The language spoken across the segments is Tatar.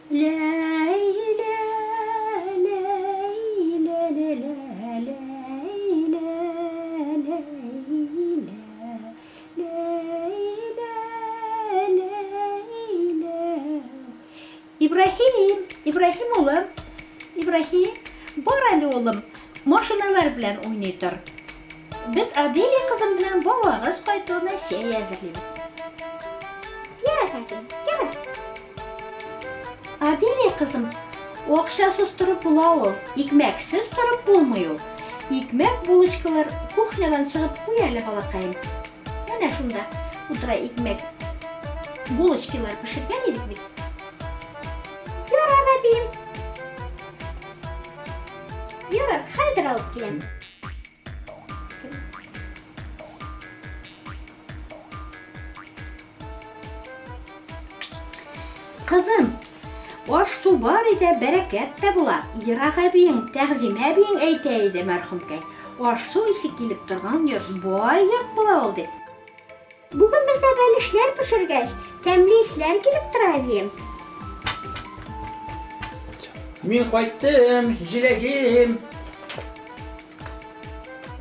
Ләйлә, Ләйлә, ләлә, Ләйлә, Ләйлә, Ләйлә, Ләйлә. Ибраһим, Ибраһим улым, Ибраһим, бар әле улым, машиналар белән уйный тор. Без Аделия кызым белән бабагыз кайтуына чәй әзерлибез. Ярар, әби, ярар. Аделия кызым, акчасыз торып була ул, икмәксез торып булмый ул. Икмәк булочкалар кухнядан чыгып куй әле, балакаем. Әнә шунда утыра икмәк булочкалар пешергән идек бит. Ярар, әбием. Ярар, хәзер алып киләм. Кызым, аш-су бар иде, бәрәкәт тә була. Ерак әбиең, Тәгъзимә әбиең әйтә иде, мәрхүмкәй. Аш-су исе килеп торган йорт бай йорт була ул дип. Бүген бездә бәлешләр пешергәч, тәмле исләр килеп тора, әбием. Мин кайттым, җиләгем.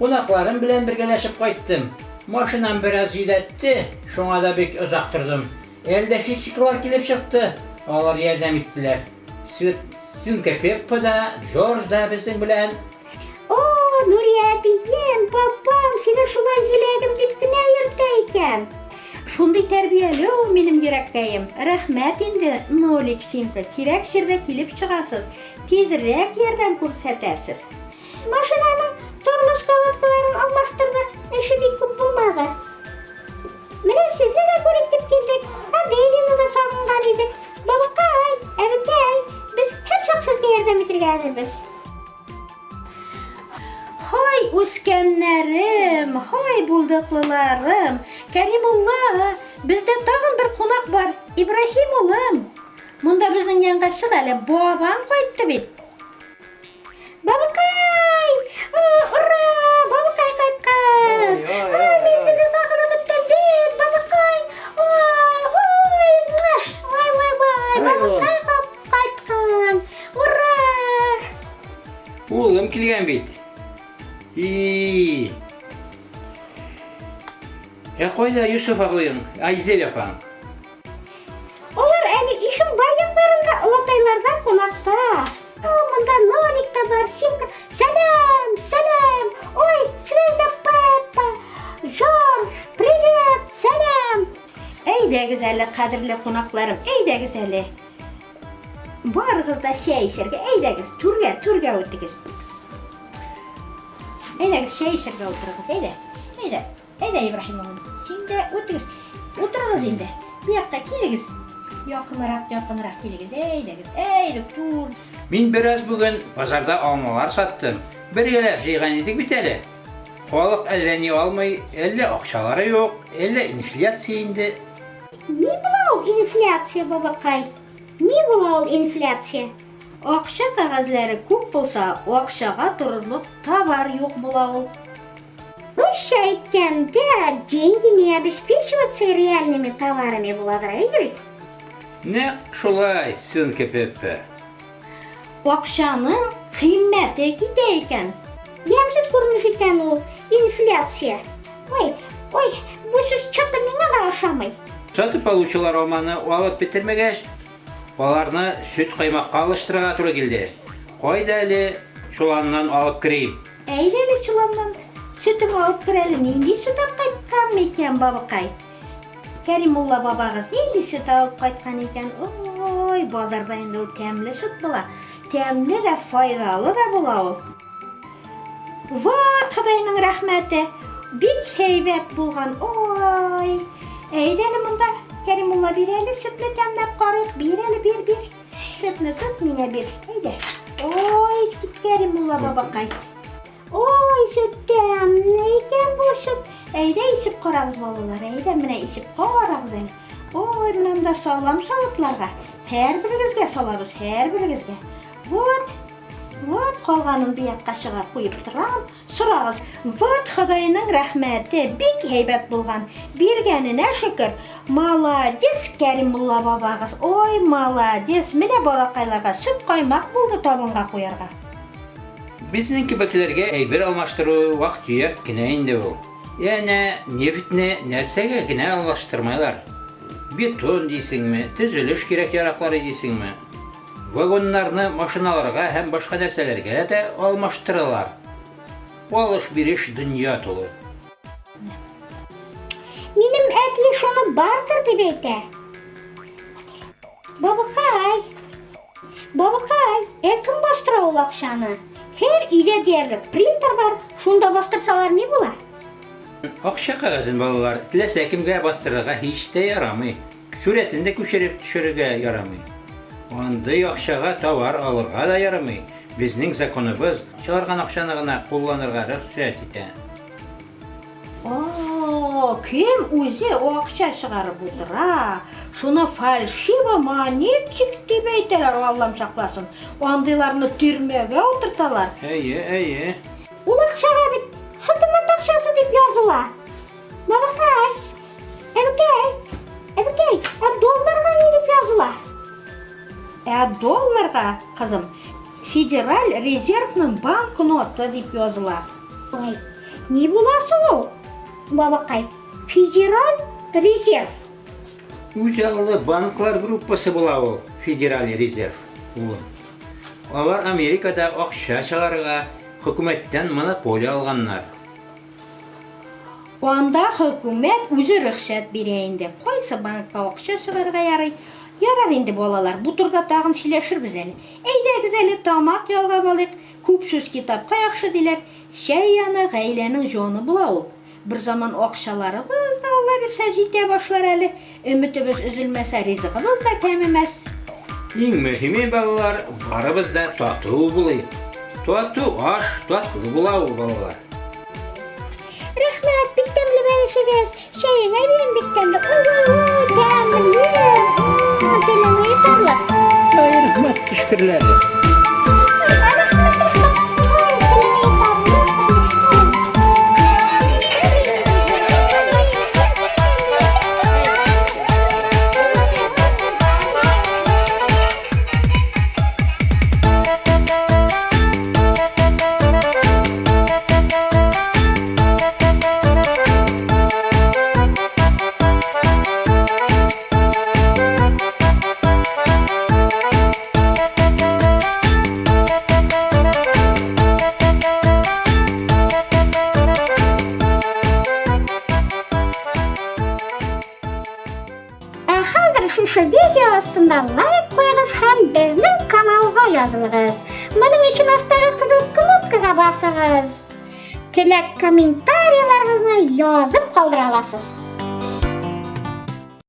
Кунакларым белән бергәләшеп кайттым. Машинам бераз йөдәтте, шуңа да бик озак тордым. Әле дә фиксиклар килеп чыкты, алар ярдәм иттеләр. Свет, Свинка Пеппа да, Джордж да безнең белән. О, Нурия әбием, папам сине шулай җиләгем дип кенә йөртә икән. Шундый тәрбияле ул минем йөрәккәем. Рәхмәт инде, Нолик, Симка, кирәк җирдә килеп чыгасыз, тизрәк ярдәм күрсәтәсез. Машинаның тормоз колодкаларын алмаштырдык, эше бик күп булмады. Менә сезне дә күрик дип килдек, Аделина да сагынган идек. Бабакай, әбекәй, без һәрчак сезгә ярдәм итәргә әзербез. Һай, үскәннәрем, һай, булдыклыларым! Кәримулла, бездә тагын бер кунак бар, Ибраһим улым. Монда безнең янга чык әле, бабаң кайтты бит. Бабакай! Ура! Бабакай кайткан! Ай, мин сине сагынып беттем бит, бабакай! Ой, ой, ой, ой, ой, бабакай кайткан! Ура! Улым килгән бит. И. Ә кайда Юсуф абыең, Айзель апаң? Алар әле Ишембай якларында, олатайларда кунакта. О, монда Нолик та бар, Симка. Сәлам, сәлам. Ой, Света Пеппа. Джордж, привет, сәлам. Әйдәгез әле, кадерле кунакларым, әйдәгез әле. Барыгыз да чәй эчәргә, әйдәгез, түргә, түргә үтегез. Әйдәгез, чәй эчәргә утырыгыз, әйдә. Әйдә. Әйдә, Ибраһим улым, син дә үтегез. Утырыгыз инде. Бу якка килегез. Якынрак, якынрак килегез. Әйдәгез. Әйдә, тур. Мин бераз бүген базарда алмалар саттым. Бергәләп җыйган идек бит әле. Халык әллә ни алмый, әллә акчалары юк, әллә инфляция инде. Ни була ул инфляция, бабакай? Ни була ул инфляция? Акча кәгазьләре күп булса, акчага торырлык товар юк була ул. Русча әйткәндә, деньги не обеспечиваться реальными товарами буладыр, әйе бит? Нәкъ шулай, Свинка Пеппа. Акчаның кыйммәте китә икән. Ямьсез күренеш икән ул инфляция. Ой, ой, бу сүз чё-то миңа да ошамый. Сатып алучылар алманы алып бетермәгәч, Аларны сөт каймакка алыштырырга туры килде. Кайда әле чоланнан алып керим? Әйдә әле чоланнан сөтең алып кер әле. Нинди сөт алып кайткан микән, бабакай? Кәримулла бабагыз нинди сөт алып кайткан икән? Ой, базарда инде ул тәмле сөт була. Тәмле дә, файдалы да була ул. Вот, Ходайның рәхмәте. Бик һәйбәт булган. Ой. Әйдә әле монда. Кәримулла бир әле сөтне тәмләп карыйк. Бир әле, бир, бир. Сөтне тот, миңа бир. Әйдә. Ой, Кәримулла бабакай. Ой, сөт тәмле икән бу сөт. Әйдә исеп карагыз, балалар. Әйдә, менә исеп карагыз әле. Ой, менә монда салам савытларга. Һәрберегезгә салабыз, һәрберегезгә. Вот. Вот калганын бу якка чыгар куеп торам. Сорагыз. Вот Ходайның рәхмәте, бик һәйбәт булган. Биргәненә шөкер. Молодец, Кәримулла бабагыз. Ой, молодец. Менә балакайларга сөт каймак булды табынга куярга. Безнең кебекләргә әйбер алмаштыру вак-төяк кенә инде ул. Әнә нефтьне нәрсәгә генә алмаштырмайлар. Бетон дисеңме, төзелеш кирәк-яраклары дисеңме. Вагоннарны машиналарга һәм башка нәрсәләргә дә алмаштыралар. Алыш-биреш дөнья тулы. Минем әти шуны бартер дип әйтә. Бабакай, бабакай, ә кем бастыра ул акчаны? Һәр өйдә диярлек принтер бар, шунда бастырсалар ни була? Акча кәгазен балалар теләсә кемгә бастырырга һич тә ярамый. Сурәтен дә күчереп төшерергә ярамый. Андый акчага товар алырга да ярамый. Безнең законыбыз чыгарган акчаны гына кулланырга рөхсәт итә. О, кем үзе акча чыгарып утыра, шуны фальшиво монетчик дип әйтәләр, Аллам сакласын. Андыйларны төрмәгә утырталар. Әйе, әйе. Ул акчага бит хөкүмәт акчасы дип языла. Бабакай, әбекәй, әбекәй, ә долларга ни дип языла? Ә долларга, кызым, Федераль резервның банкноты дип языла. Ой, ни була соң ул, бабакай? Федераль резерв. Үзаллы банклар группасы була ул, Федераль резерв, улым. Алар Америкада акча чыгарырга хөкүмәттән монополия алганнар. Анда хөкүмәт үзе рөхсәт бирә инде. Кайсы банкка акча чыгарырга ярый. Ярар инде, балалар, бу турыда тагын сөйләшербез әле. Әйдәгез әле тамак ялгап алыйк. Күп сүз китапка яхшы диләр. Чәй яны гаиләнең җаны була ул. Берзаман акчаларыбыз да, Алла бирсә, җитә башлар әле. Өметебез өзелмәсә, ризыгыбыз да кәмемәс. Иң мөһиме, балалар, барыбыз да тату булыйк. Тату аш татлы була ул, балалар. Рәхмәт, бик тәмле бәлешегез. Чәең әбием бик тәмле. Ой, ой, тәмле. Телеңне йотарлык. Ай, рәхмәт төшкерләре. Рәхмәт, рәхмәт. Ой, телеңне йотарлык. Ә хәзер шушы видео астында лайк куегыз һәм безнең каналга язылыгыз. Моның өчен астагы кызыл кнопкага басыгыз. Теләк комментарийларыгызны язып калдыра аласыз.